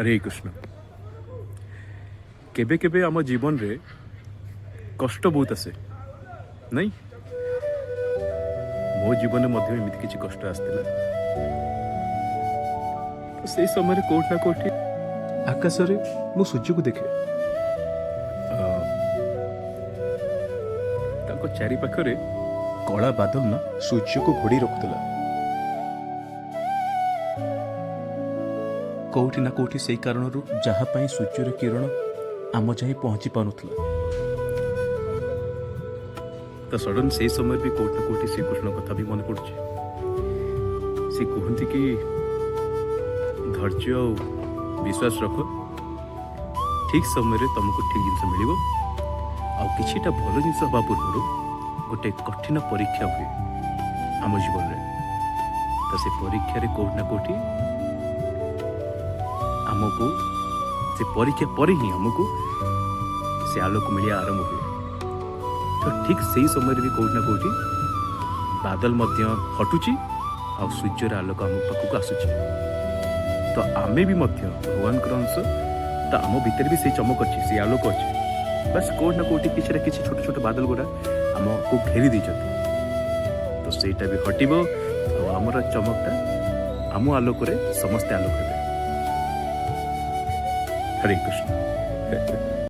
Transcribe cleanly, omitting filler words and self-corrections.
ହରେ କୃଷ୍ଣ। କେବେ କେବେ ଆମ ଜୀବନରେ କଷ୍ଟ ବହୁତ ଆସେ, ନାଇଁ? ମୋ ଜୀବନରେ ମଧ୍ୟ ଏମିତି କିଛି କଷ୍ଟ ଆସିଥିଲା। ତ ସେଇ ସମୟରେ କୋଉଠି ନା କୋଉଠି ଆକାଶରେ ମୁଁ ସୂର୍ଯ୍ୟକୁ ଦେଖେ। ତାଙ୍କ ଚାରିପାଖରେ କଳା ବାଦଲ ନା ସୂର୍ଯ୍ୟକୁ ଘୋଡ଼ି ରଖୁଥିଲା। କୋଉଠି ନା କୋଉଠି ସେଇ କାରଣରୁ ଯାହା ପାଇଁ ସୂର୍ଯ୍ୟର କିରଣ ଆମ ଯାଏଁ ପହଞ୍ଚି ପାରୁନଥିଲା। ତ ସଡନ୍ ସେଇ ସମୟରେ ବି କୋଉଠି ନା କୋଉଠି ଶ୍ରୀକୃଷ୍ଣ କଥା ବି ମନେ ପଡୁଛି। ସେ କୁହନ୍ତି କି ଧୈର୍ଯ୍ୟ ଆଉ ବିଶ୍ୱାସ ରଖ, ଠିକ୍ ସମୟରେ ତମକୁ ଠିକ୍ ଜିନିଷ ମିଳିବ। ଆଉ କିଛିଟା ଭଲ ଜିନିଷ ହେବା ପୂର୍ବରୁ ଗୋଟେ କଠିନ ପରୀକ୍ଷା ହୁଏ ଆମ ଜୀବନରେ। ତ ସେ ପରୀକ୍ଷାରେ କୋଉଠି ନା କୋଉଠି ଆମକୁ, ସେ ପରୀକ୍ଷା ପରେ ହିଁ ଆମକୁ ସେ ଆଲୋକ ମିଳିବା ଆରମ୍ଭ ହୁଏ। ତ ଠିକ୍ ସେଇ ସମୟରେ ବି କୋଉଠି ନା କୋଉଠି ବାଦଲ ମଧ୍ୟ ହଟୁଛି ଆଉ ସୂର୍ଯ୍ୟର ଆଲୋକ ଆମ ପାଖକୁ ଆସୁଛି। ତ ଆମେ ବି ମଧ୍ୟ ଭଗବାନଙ୍କର ଅଂଶ। ତ ଆମ ଭିତରେ ବି ସେଇ ଚମକ ଅଛି, ସେଇ ଆଲୋକ ଅଛି। ବାସ୍ କୋଉଠି ନା କୋଉଠି କିଛି ନା କିଛି ଛୋଟ ଛୋଟ ବାଦଲ ଗୁଡ଼ା ଆମକୁ ଘେରି ଦେଇଛନ୍ତି। ତ ସେଇଟା ବି ହଟିବ ଆଉ ଆମର ଚମକଟା ଆମ ଆଲୋକରେ ସମସ୍ତେ ଆଲୋକ ହେବେ। ହରେ କୃଷ୍ଣ।